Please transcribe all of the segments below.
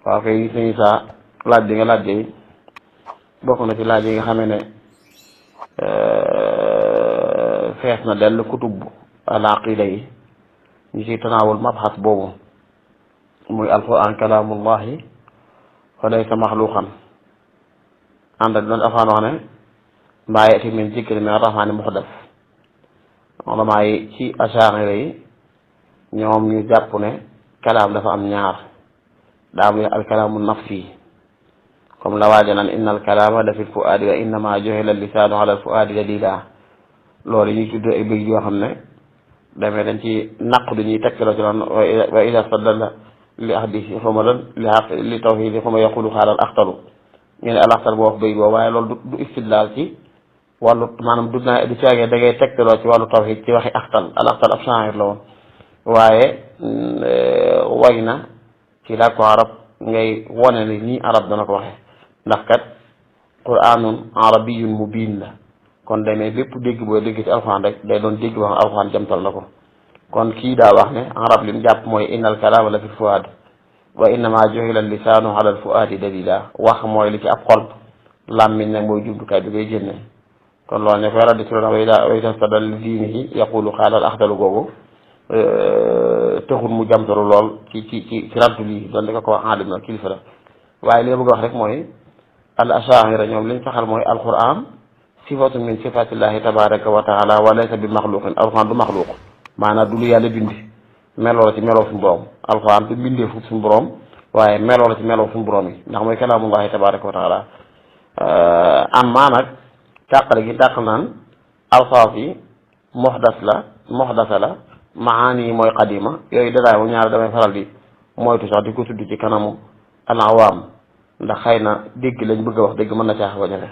waaw kay suñu saa laaj bi nga laaj yi bokk na ci laaj yi nga xamee ne fees na dell kutub al aqida yi ñu ciy tanaawul mabxas boobu muy alquran kalaamullahi wa laysa maxluqan ànd ak doon afaan wax ne maa yati min zikri min arrahmani muhdas ulamaa yi ci asaxira yi ñoom ñu jàpp ne kalaam dafa am ñaar daa muy alkalaamu nafsi comme la waaja naan inna alkalaama la fi lfuaadi wa innama juhila lisaanu ala alfuaadi dalila loolu ñuy tudd ay bëgg yoo xam ne demee dañ ci naq du ñuy tegtaloo ci loon wa ida stadalla li ahdisi xuma lan li tawhidi xuma yaqulu xaalal axtalu ñu ne al axtal boo wax bëgg boobu waaye loolu du istidlaal ci wàllu maanaam du caagee da ngay tegtaloo ci wàllu tawhid ci waxi axtal al axtal ab shaa'ir la woon waaye way na ci laa ko arab ngay wone ni nii arab dana ko waxe ndax kat quraanun arabiyun mubiin la kon demee bépp dégg booy dégg ci alxuraan rek day doon dégg wax alxuraan jamtal na ko kon kii daa wax ne arab li mu jàpp mooy innal kalaama la fi fuaad wa innama juhila lisaanu ala al fuaadi dalila wax mooy li ci ab xol làmmiñ nag mooy jumtukaay bi koy génne kon loolu ne koy raddi si loolu wa ida stadal li diinihi yaqulu xaalal axdalu googu taxul mu jamtaru lool ci raddu lii doon di ko wax aalim na kilifa la waaye li ma bëgg a wax rek mooy al ashaira ñoom liñ saxal mooy alquran sifatu min sifatillahi tabaraka wa taala wa laysa bi maxluqin alquran du maxluq maanaam du lu yàlla bindi meloo la ci meloo suñu borom alquran du bindee fu suñu borom waaye meloo la ci meloo suñu borom yi ndax mooy kalaamullahi tabaraka wa taala amma nag càqale gi dàq naan alfaas yi muhdasa la maani yi mooy qadima yooyu dadaay moom ñaar damay faral di moytu sax di ko tudd ci kanamu alawaam ndax xëy na dégg lañ bëgg a wax dégg mën na caax wañale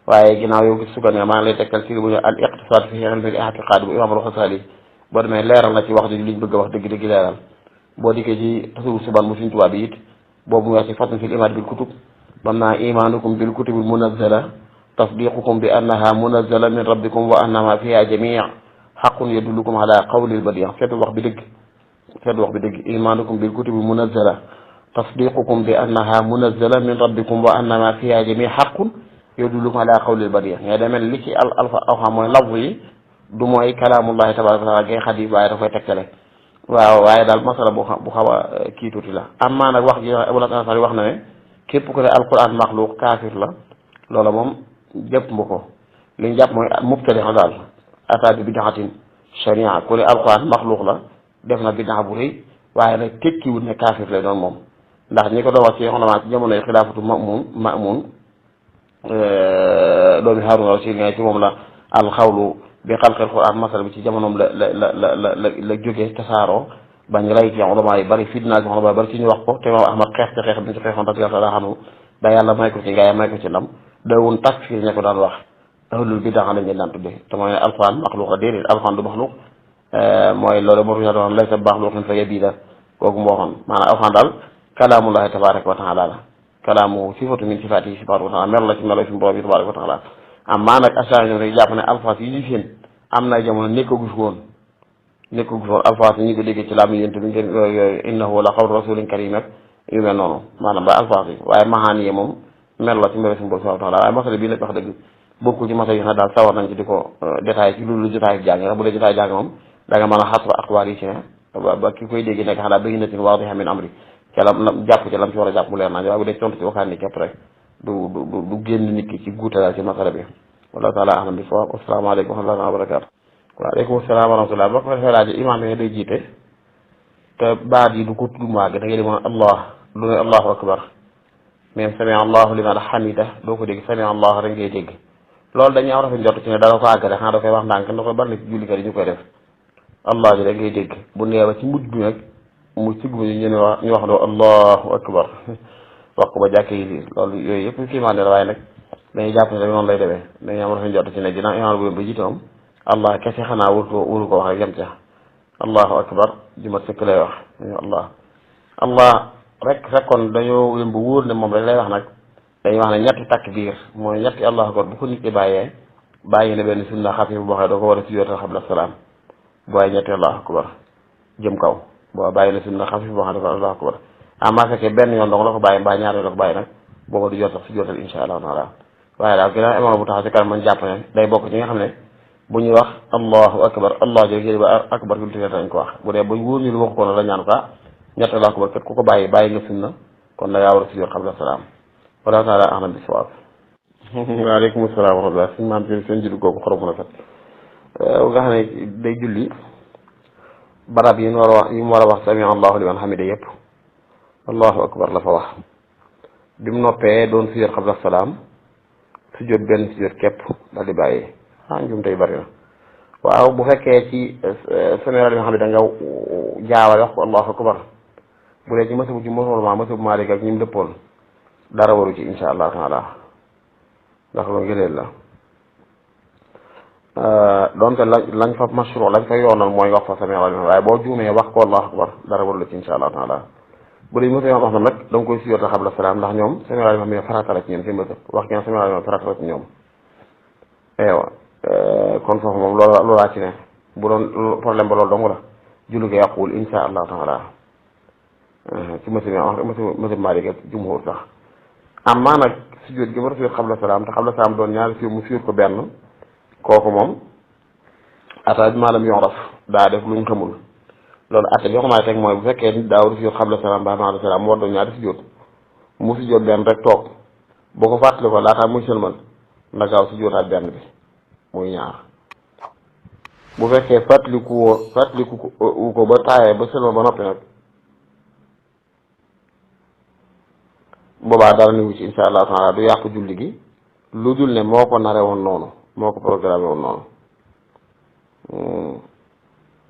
waaye ginnaaw yow gis sukkan nga maa ngi lay tekkal ci bu ñu al iqtisaad fi ilmi al i'tiqaad bu imaam al-Xasaali boo demee leeral na ci wax ji liñ bëgg a wax dëgg leeral boo dikkee ci tasawuf suban bu suñ tubaab bi it boobu mu wax ci fatn fil imaad bil kutub bam naa imaanukum bil kutubil munazzala tasdiqukum bi annaha munazzala min rabbikum wa annama fiha jamii xaqun yadullukum ala qawlil badi seetu wax bi dëgg imaanukum bil kutubi munazzala tasdiqukum bi annaha munazzala min rabbikum wa annama fiha jami xaqun yadullukum ala qawlil badi ngay demel li ci alfa mooy lafz yi du mooy kalaamullahi tabaraka wa taala ngay xadis waaye da koy tegtale waaw waaye daal masala bu xaw a kii tuuti la amma nag wax ji Abul Hasan Ashari wax na ne képp ku ne alquran maxluq kaafir la loola moom jëpp mba ko li ñu jàpp mooy mubtadi daal ata bi bidaxatin sharia ku ne alquran maxluq la def na bidaxa bu rëy waaye nag tekkiwut ne kaafir lay doon moom ndax ñi ko doon wax ci xonama ci jamonoy xilaafatu mamun doomi Haarun Rasiid nga ci moom la alxawlu bi xalqil quran masal bi ci jamonoom la jógee tasaaroo bañ rey ci xonama yi bari fitna ci xonama yi bari ci ñu wax ko te moom Ahmad xeex ci xeex bi ñu ci xeexoon radiyallaahu taala anhu ba yàlla may ko ci ngaaya may ko ci ndam dawun takfir ña ko daan wax ahlul bidaa lañ leen daan tuddee te mooy alquran maxluq la déedéet alquran du maxluq mooy loolu moo tax doon laysa maxluqin fa yabiida kooku moo waxoon maanaam alquran daal kalaamullahi tabaraka wa taala la kalaamu sifatu min sifaatihi subhanahu wa taala melo la ci melo suñu borom bi tabaraka wa taala amma nag askan ñoom rek jàpp ne alfaas yi ñu seen am na jamono nekkagu fi woon alfaas yi ñu ko déggee ci laa mi yénte bi ngeen yooyu innahu la qawlu rasulin karim ak yu mel noonu maanaam ba alfaas yi waaye maxaani yi moom melo la ci melo suñu borom subhanahu wa taala waaye masala bii nag wax dëgg bokkul ci masala yi xam daal sawar nañ ci di ko détaillé ci loolu jotaay jàng ndax bu dee jotaay jàng moom da nga mën a xasra aqwaal yi ci ne ba ki koy dégg nekk xanaa bayyinatin waadiha min amri ca lam jàpp ci lam ci war a jàpp mu leer naa waaye bu dee tontu ci waxaan ni képp rek du génn nit ki ci guute daal ci masala bi wallahu taala alam bi sawaab asalaamaaleykum wa rahmatullahi wa barakaatu waaleykum salaam wa rahmatullah boo ko defee laaj imaam bi day jiite te baat yi du ko tudd màgg da ngay di mën allah du ne allahu akbar même sami allahu liman hamida doo ko dégg sami allah rek ngay dégg loolu dañuy am rafet njort ci ne dara ko àggale xanaa da koy wax ndànk da koy bari na ci jullikat yi ñu koy def allah ji rek ngay dégg bu nee ba ci mujj bi nag mu sigg ñu wax doo allahu akbar wax ko ba jàkk yi loolu yooyu yëpp kiimaan la waaye nag dañuy jàpp ne rek noonu lay demee dañuy am rafet njort ci ne ginnaaw imaam bu ba jiite moom allah kese xanaa wuru ko wax rek yem ca allahu akbar juma sëkk lay wax allah rek fekkoon dañoo leen bu wóor ne moom rek lay wax nag dañuy wax ne ñetti takbiir mooy ñetti allahu akbar bu ko nit ki bàyyi ne benn sunna xafif boo xam ne doo ko war a sujjóotal xabla salaam bu waaye ñetti allahu akbar jëm kaw boo bàyyi ne sunna xafif boo xam ne dafa allahu akbar ama fekkee benn yoon dong la ko bàyyi mbaa ñaar yoon la ko bàyyi nag booba du jot sax su jotal insha allahu taala waaye daal ginnaaw imaam bu taxaw ci kanam man jàpp ne day bokk ci nga xam ne bu ñuy wax allahu akbar allah jërëjëf ba akbar bi lu dañ ko wax bu dee ba wóor ñu lu wax ko na la ñaan ko ñett allahu akbar kat ku ko bàyyi nga sunna kon da ngaa war a sujjóot qabla salaam wala taala a'lam bis-sawaab waaleykum salaam wa rahmatulah suñu maam seen julli googu xorom na kat nga xam ne day julli barab yi mu war a wax sami allahu liman hamida yëpp allahu akbar la fa wax bi mu noppee doon sujjóot qabla salaam sujjóot benn sujjóot képp daal di bàyyi njum tey bari na waaw bu fekkee ci sami liman hamida nga jaawale wax ko allahu akbar bu dee ci masabu Maalik ak ñi mu dëppoon dara waru ci insha allah taala ndax loolu ngëneel la donte lañ fa mashru lañ fa yoonal mooy wax fa sami liman waaye boo juumee wax ko allahu akbar dara waru la ci insha allah taala bu dee mësa wax na nag da nga koy sujjóot qabla salaam ndax ñoom sami liman mi farata la ci ñoom fi mësa wax ngeen sami liman farata la ci ñoom kon foofu moom loolaa ci ne bu doon problème ba loolu dong la julli ko yàquwul insha allah taala ci mësa Maalik ak jumhur sax amma nag sujjóot gi war a sujjóot qabla salaam te qabla salaam doon ñaari fi mu sujjóot ko benn kooku moom ata maalam yoraf daa def luñ xamul loolu atte bi xamaa teg mooy bu fekkee nit daa war a sujjóot qabla salaam ba ba'da salaam mu war doon ñaari sujjóot mu sujjóot benn rek toog boo ko fàttali ko laataa muy sëlmal na gaaw sujjóotaat benn bi muy ñaar bu fekkee fàttaliku ko ba taayee ba sëlmal ba noppi nag boobaa dara ni wu ci insha allah taala du yàqu julli gi lu dul ne moo ko nare woon noonu moo ko programmé woon noonu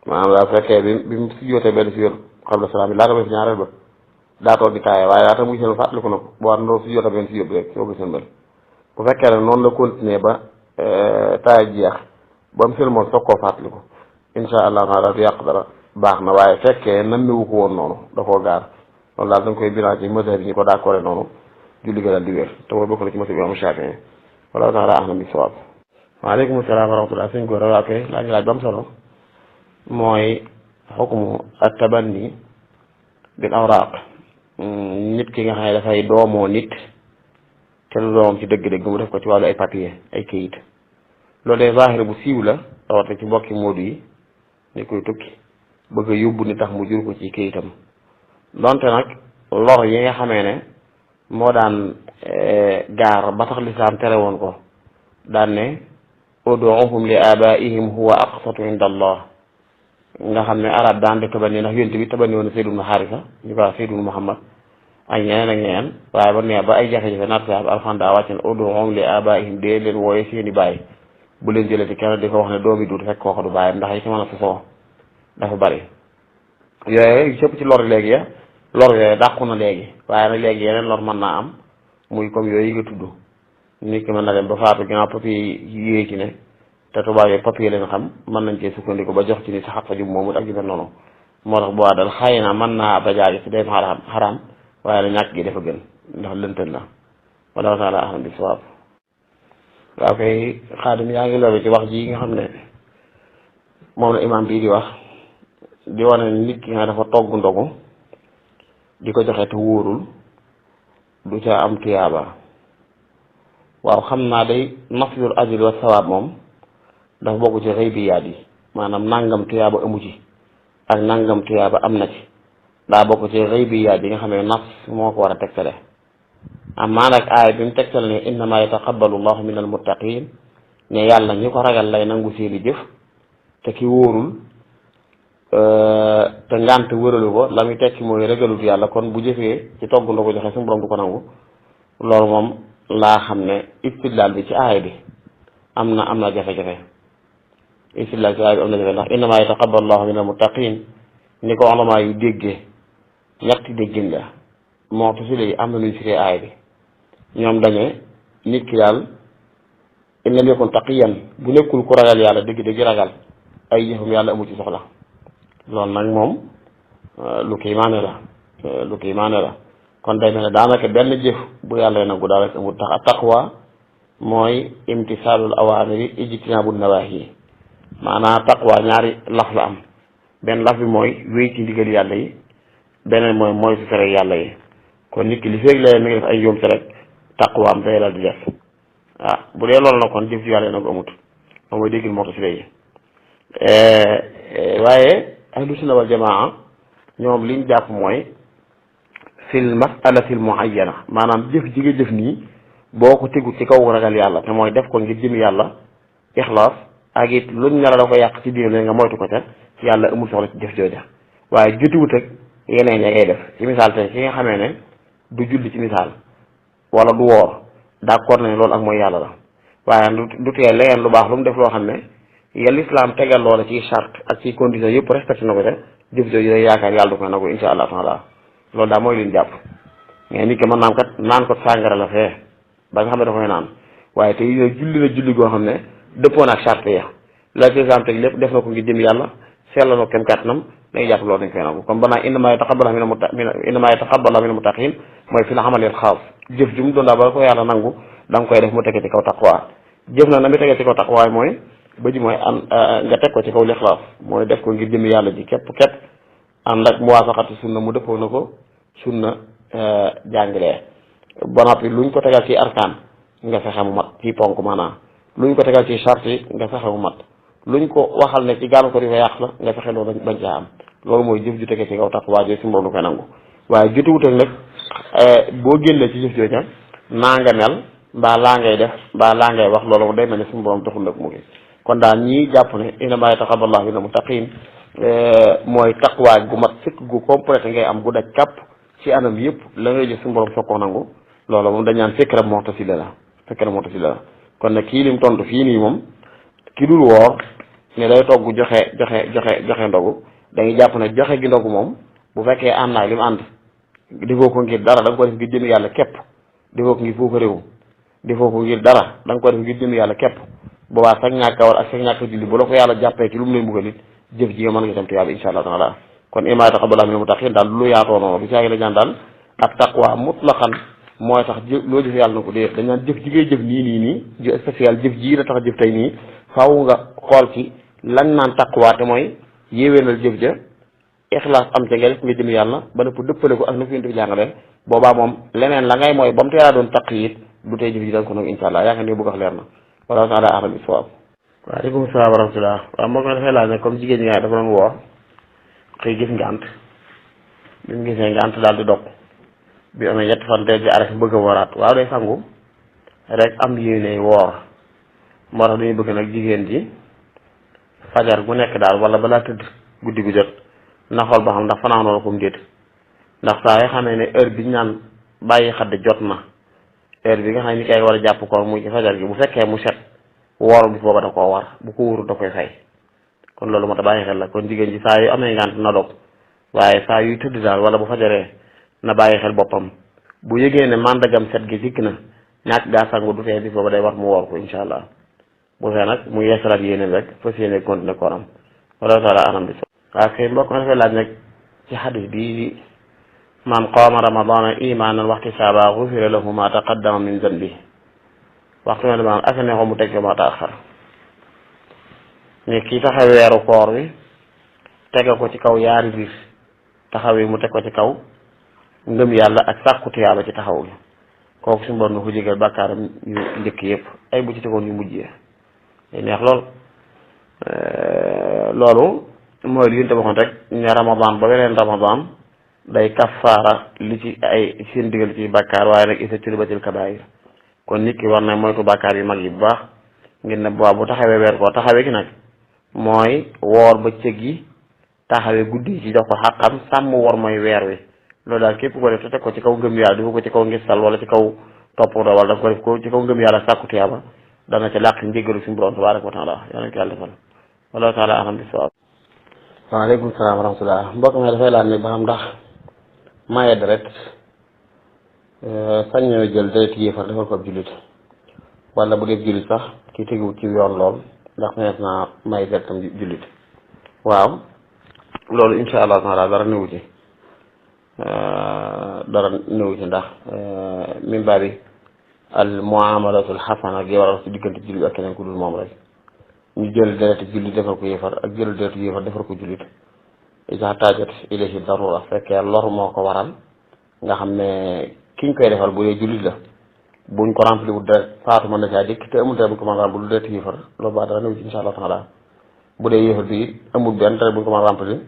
maanaam daa fekkee bi mu sujjóotee benn sujjóot qabla salaam bi laata ba si ñaareel ba daa toog di taayee waaye laata muy sëlmal fàttaliku na ko boo ndoo sujjóota benn sujjóot bi rek soo ko sëlmal bu fekkee ne noonu la continuer ba taaya jeex ba mu sëlmal soog koo fàttaliku insha allah taala du yàq dara baax na waaye fekkee nammewu ko woon noonu da koo gaar loolu daal da nga koy bilan ci mazhab bi ñu ko d'accord noonu julli ga daal di wér te mooy bokk na ci mazhab bi imam Shaafi'i wala taala a'lam bis-sawaab waaleykum salaam wa rahmatullah sëñ góor waa koy laaj ba am solo mooy xukmu at-tabanni bil awraaq nit ki nga xam ne dafay doomoo nit te lu doomam ci dëgg-dëgg mu def ko ci wàllu ay papier ay kayit loolu de zaahir bu siiw la rawate ci mbokki moodu yi ni koy tukki bëgg a yóbbu ni tax mu jur ko ci kayitam donte nag lor yi nga xamee ne moo daan gaar ba tax lislaam tere woon ko daan ne uduuhum li abaihim huwa aqsatu inda allah nga xam ne arab daan de tabanni ndax yonent bi tabanni woon Zayd ibn Haarisa ñu ko wax Zayd ibn Muhammad ak ñeneen ak ñeneen waaye ba nee ba ay jafe-jafe naat saab alxuraan daa wàcc ne uduuhum li abaihim dee leen wooye seeni baay bu leen jëlati kenn di ko wax ne doomi duut fekk kooku du bàyyam ndax yi ci mën a sosoo dafa bari yooyu sëpp ci lor léegi ya lor yooyu dàqu na léegi waaye nag léegi yeneen lor mën naa am muy comme yooyu nga tudd nit ki mën na dem ba faatu ginnaaw papier yéeg ci ne te tubaab yooyu papier leen xam mën nañ cee sukkandiku ba jox ci ni sa xat fa jub moomut ak yu mel noonu moo tax bu waa dal xëy na mën naa bajaagi si day xaraam waaye nag ñàkk gi dafa gën ndax lëntal la wala taala ahlam bis-sawaab waaw kay xaadim yaa ngi loolu ci wax ji nga xam ne moom la imam bii di wax di wane nit ki nga dafa togg ndogu di ko joxe te wóorul du ca am tuyaaba waaw xam naa day nafyul ajri wa sawaab moom dafa bokk ci xëybiyaat yi maanaam nangam tuyaaba amu ci ak nangam tuyaaba am na ci daa bokk ci xëybiyaat yi nga xam ne nafs moo ko war a tegtale amaa nag aay bi mu tegtale ne innama yataqabbalu llahu min almuttaqin ne yàlla ñi ko ragal lay nangu seeni jëf te ki wóorul te ngant wëralu ko la muy tekki mooy ragalut yàlla kon bu jëfee ci togg ndogu ko joxe suñu borom du ko nangu loolu moom laa xam ne istidlaal bi ci aay bi am na jafe-jafe istidlaal ci aay bi am na jafe ndax innama yataqabbalu llahu min almuttaqin ni ko ulama yu déggee ñetti déggin la moo tax si léegi am na nuñ firee aay bi ñoom dañe nit ki daal in lam yakun taqiyan bu nekkul ku ragal yàlla dëgg-dëgg ragal ay jëfam yàlla amu ci soxla loolu nag moom lu kii maane la kon day mel ne daanaka benn jëf bu yàlla nangu daanaka amul tax a taqwa mooy imtisaalul awaamiri ijtinaabu nawaahi maanaam taqwa ñaari laf la am benn laf bi mooy wéy ci ndigal yàlla yi beneen mooy fi tere yàlla yi. kon nit ki li feeg la mi ngi def ay njuumte rek taqwaam day la di def bu dee loolu nag kon jëf ci yàlla yi nag amut moom mooy déggin moo tax si léegi waaye ahlu sunna wal jamaa ñoom liñ jàpp mooy fil masalatil muayyana maanaam jëf ji nga jëf nii boo ko tegu ci kaw ragal yàlla te mooy def ko ngir jëm yàlla ixlaas ak it luñ nar a da ko yàq ci diine nga moytu ko ca yàlla amul soxla ci jëf jooja waaye jotiwut ak yeneen ya ngay def ci misaal tey ki nga xamee ne du julli ci misaal wala du woor d'accord nañ loolu ak mooy yàlla la waaye du tee leneen lu baax lu mu def loo xam ne ya l'islam tegal loola ci charte ak ci condition yëpp respecté na ko ca jëf jooju day yaakaar yàlla du ko nangu insha allah taala loolu daal mooy liñ jàpp mais nit ki mën naam kat naan ko sàngara la fee ba nga xam ne da koy naan waaye te julli na julli goo xam ne dëppoon ak charte ya la ci islam teg lépp def na ko ngir jëm yàlla seetla na kem kàttanam dañuy jàpp loolu dañ koy nangu comme banaa innamaa yataqabbalu minal muttaqiin mooy fi la xamaleel xaas jëf ju mu doon daal ba ko yàlla nangu da nga koy def mu tege ci kaw taqwa jëf na mi tege ci kaw taqwa mooy ba ji mooy nga teg ko ci kaw lixlaas mooy def ko ngir jëmi yàlla ji képp ànd ak muwaafaqati sunna mu dëppoo na ko sunna jàngalee ba noppi luñ ko tegal ci arkaan nga fexe mu mat ci ponk maanaam luñ ko tegal ci charte yi nga fexe mu mat luñ ko waxal ne ci gàllankoor ko di fa yàq la nga fexe loolu bañ caa am loolu mooy jëf ju tege ci kaw taqwa ji si mboolu koy nangu waaye jotuwut ak nag boo génnee ci jëf jooja naa nga mel mbaa laa ngay def mbaa laa ngay wax loolu day mel ne suñu borom taxul nag mu ngi kon daal ñii jàpp ne innamaa yataqabbalu minal muttaqiin mooy taqwa gu mat sëkk gu complète ngay am gu daj kàpp ci anam yëpp la ngay jëf suñu borom soog koo nangu loolu moom dañ naan fikra mu'tasila la kon nag kii lim tontu fii nii moom ki dul woor ne day togg joxe ndogu dañuy jàpp ne joxe gi ndogu moom bu fekkee ànd naa li mu ànd defoo ko ngir dara da nga ko def ngir jëm yàlla képp defoo ko ngir foofu réew defoo ko ngir dara da nga ko def ngir jëm yàlla képp boobaa sax ñàkk a war ak sax ñàkk a julli bu la ko yàlla jàppee ci lu mu lay mbugal it jëf ji nga mën nga dem te yàlla insha allah taala kon innamaa yataqabbalu minal muttaqiin daal lu yaatoo noonu du caagi la ñaan daal ak taqwa mutlaqan mooy tax loo jëf yàlla na ko dee dañ naan jëf ji ngay jëf nii ju spécial jëf ji la tax jëf tey nii faaw nga xool ci lan naan taqwa te mooy yéwénal jëf ja ixlaas am ca nga def nga jëm yàlla ba nëpp dëppale ko ak na ko yéen di jàngale boobaa moom leneen la ngay mooy ba mu teelaa doon taq it du tey jëf ji danga ko nag insha allah yaakaar ni bëgg wax leer na wala taala a'lam bis-sawaab. waaleykum salaam wa rahmatulah waaw moo ko dafay laaj ne comme jigéen ñi nga dafa doon woor xëy gis ngànt bi mu gisee ngànt daal di dog bi amee ñetti fan tey ji arrêté bëgg a wooraat waaw day sangu rek am yéene woor moo tax dañuy bëgg nag jigéen ji fajar gu nekk daal wala balaa tëdd guddi gu jot na xool ba xam ndax fanaanoo la ko mu déet ndax saa yoo xamee ne heure bi ñu naan bàyyi xadd jot na heure bi nga xam ne ni kay war a jàpp koor muy ci fajar gi bu fekkee mu set woor bis booba da koo war bu ko wóorul da koy fay kon loolu moo tax bàyyi xel la kon jigéen ji saa yu amee ngànt na dog waaye saa yuy tëdd daal wala bu fajaree na bàyyi xel boppam bu yëgee ne màndagam set gi dikk na ñàkk gaa sangu du fee bis booba day war mu woor ko insha allah bu fee nag mu yeesalaat yéene rek fas yéene continuer kooram wala taala anam bi waaw kay mbokk ma dafay laaj nag ci xadis bi man qaama ramadana imanan waxtisaaba gufira lahu ma taqaddama min zanbi waxtu ne dama aka neexoo mu teg ma taaxar ne kii taxaw weeru koor wi tege ko ci kaw yaari biir taxaw yi mu teg ko ci kaw ngëm yàlla ak sàkku tiyaaba ci taxaw gi kooku suñu borom na ko jégal bàkkaaram yu njëkk yëpp ay bu ci tegoon yu mujjee day neex lool loolu mooy li ñu te waxoon rek ne ramadan ba weneen ramadan day kafaara li ci ay seen digal ci bàkkaar waaye nag isa turibatil kabaayir kon nit ki war na moytu bàkkaar yu mag yi bu baax ngir ne bu taxawee weer koo taxawee gi nag mooy woor ba cëg yi taxawee guddi ci jox ko xàqam sàmm woor mooy weer wi loolu daal képp ko def te teg ko ci kaw ngëm yàlla defu ko ci kaw ngistal wala ci kaw topp wala daf ko def ko ci kaw ngëm yàlla sàkku tiyaaba dana ca làq njéggalu suñu borom tabaaraka wa taala yàlla ko yàlla defal wala taala alam bi sawaab. waaleykum salaam wa rahmatulah mbokk mi dafay laaj ne ba xam ndax maye deret sañ ñoo jël deret yéefar defal ko ab jullit wala bu dee jullit sax ki teguwut ci yoon lool ndax nees naa may deretam jullit waaw loolu insha allah taala dara néewu ci ndax min baabi al muamalatul xasana gi waral ci diggante jullit ak keneen ku dul moom rek ñu jël dereti jullit defal ko yéefar ak jël deretu yéefar defal ko jullit isa tajat ilayhi darura fekkee lor moo ko waral nga xam ne kiñ koy defal bu dee jullit la buñ ko rempli wut dara faatu mën na caa dikk te amul dara buñ ko mën a rempli lu dee yéefar loolu baa dara néew ci insha allah taala bu dee yéefar bi it amul benn dara buñ ko mën a rempli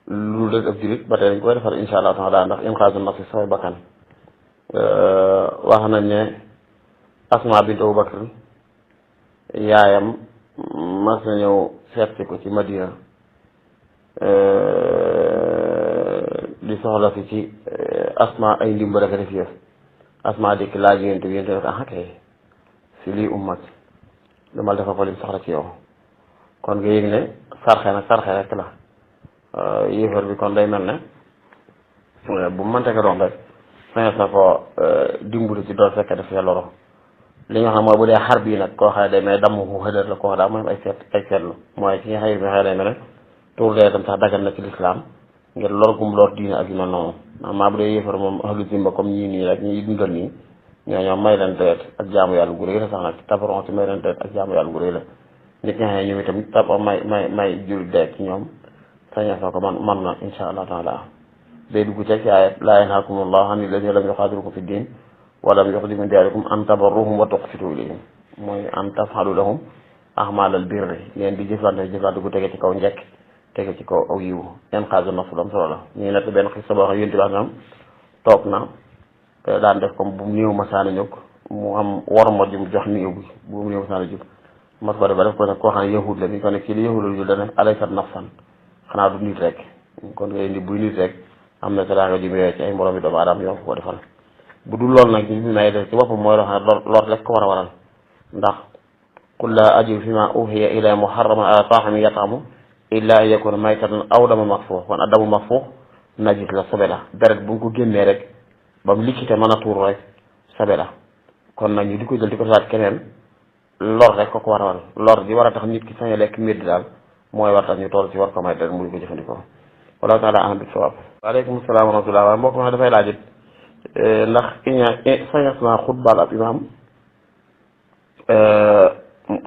lu dee ab jullit ba tey dañ koy defal insha allah taala ndax inqaazu nafsi samay bakkan wax nañ ne Asma bint Abu Bakr yaayam mas na ñëw seet ko ci Madina di soxla si ci Asma ay ndimbal ak def yëf Asma dikk laaj yonent bi yonent bi ko kay si lii ummat dama defal ko lim soxla ci yow kon nga yëg ne sarxe nag sarxe rek la yéefar bi kon day mel ne bu mu mënte ko doon rek sañes na ko dimbali ci doon fekk def loro li nga xam mooy bu dee xar bii nag koo xam ne day mel damm mu xëdër la koo xam daa mooy ay seetlu mooy ci nga xam ne day mel ne tuur dee tam sax dagan na ci lislaam ngir lor gum lor diine ak yu mel noonu maa bu dee yéefar moom ahlu zimba comme ñii nii rek ñi dundal nii ñoo ñoom may leen deret ak jaamu yàlla gu rëy la sax nag tabaron ci may leen deret ak jaamu yàlla gu rëy la nit ña xam ne ñoom itam tab may jul deret ci ñoom sañees na ko man na insha allah taala day dugg ci ayat laa yanhaakumullahu ani lladiina lam yuqaatilukum fi diin wa lam yuxrijukum min diyaarikum an tabarruhum wa tuqsitu ilayhim mooy an taf'alu lahum a'maalal birri ngeen di jëflante gu tege ci kaw njekk tege ci kaw aw yiwu inqaazu nafs lu am solo la ñuy nekk benn xis boo xam ne yonent bi am toog na daan def comme bu néew masaana jóg mu am worma ju mu jox néew bi bu néew masaana jóg mas ko def ba def ko nag koo xam ne yahud la ni ko ne kii li yahud la dana alaysat nafsan xanaa du nit rek kon ngay indi buy nit rek am na teraanga ju mu yooyu ci ay moroom yi doomu aadama yoo ko defal bu dul loolu nag ñu may def ci boppam mooy loo xam ne lor rek ko war a waral ndax qul laa ajidu fi ma uhiya ilaya muharraman ala taa'imin yat'amuhu illa an yakuna maytatan aw daman masfuuhan kon addamu masfuuh najis la sobe la deret bu ko génnee rek ba mu likkite mën a tuur rek sobe la kon nag ñu di ko jël di ko saat keneen lor rek ko war a waral lor di war a tax nit ki sañ a lekk mbir daal mooy war tax ñu toll ci war ko may deret mu di ko jëfandikoo wallahu taala a'lam bis-sawaab. waaleykum salaam wa rahmatulah waaye mbokk ma dafay laajit ndax sañes naa xutbaal ab imaam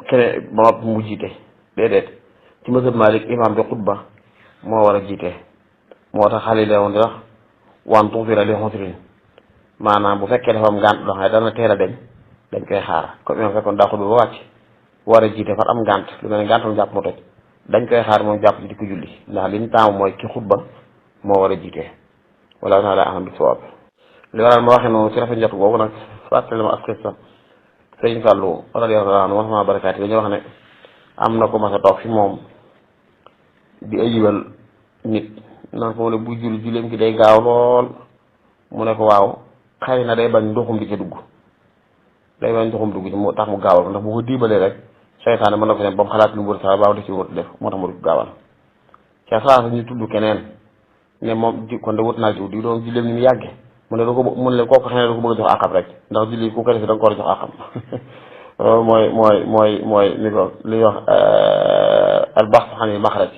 keneen ba mu jiite déedéet ci mazhab Malik imaam bi xutba moo war a jiite moo tax xale la woon di wax wan tuutira li xusrin maanaam bu fekkee dafa am ngànt loo xam ne dana teel a dañ koy xaar comme imaam fekkoon daa xutba ba wàcc war a jiite far am ngànt lu mel ne ngàntam jàpp mu toj dañ koy xaar moom jàpp ci di ko julli ndax li ñu taamu mooy ki xutba moo war a jiite wala taala a'lam bis-sawaab. li waral ma waxee noonu ci rafet njot boobu nag fàttali ma askan sax sëñ Fallou radiyallaahu anhu wa rahmatullaahi wa barakaatuh dañoo wax ne am na ko mas a toog fi moom di ayibal nit naan ko ne bu julleem gi day gaaw lool mu ne ko waaw xëy na day bañ ndoxum di ci dugg ci moo tax mu gaawal ndax bu ko diibalee rek seytaane mën na ko ne ba mu xalaat lu mu war a baaw da ci wut def moo tax mu di gaawal ca saa ñu tudd keneen ne moom kon de wut naa jiw di doon julleem ni mu yàgge mu ne mu ne kooku xëy na da ko bëgg a jox àqam rek ndax julli ku ko defee da nga ko war a jox àqam mooy li ko li wax al baxtu xam ne maxraj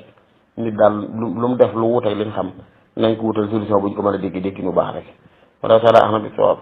nit daal lu mu def lu wuuteeg li nga xam nañ ko wutal solution bu ñu ko mën a dégg nu baax rek wala taala ahna bi sawaab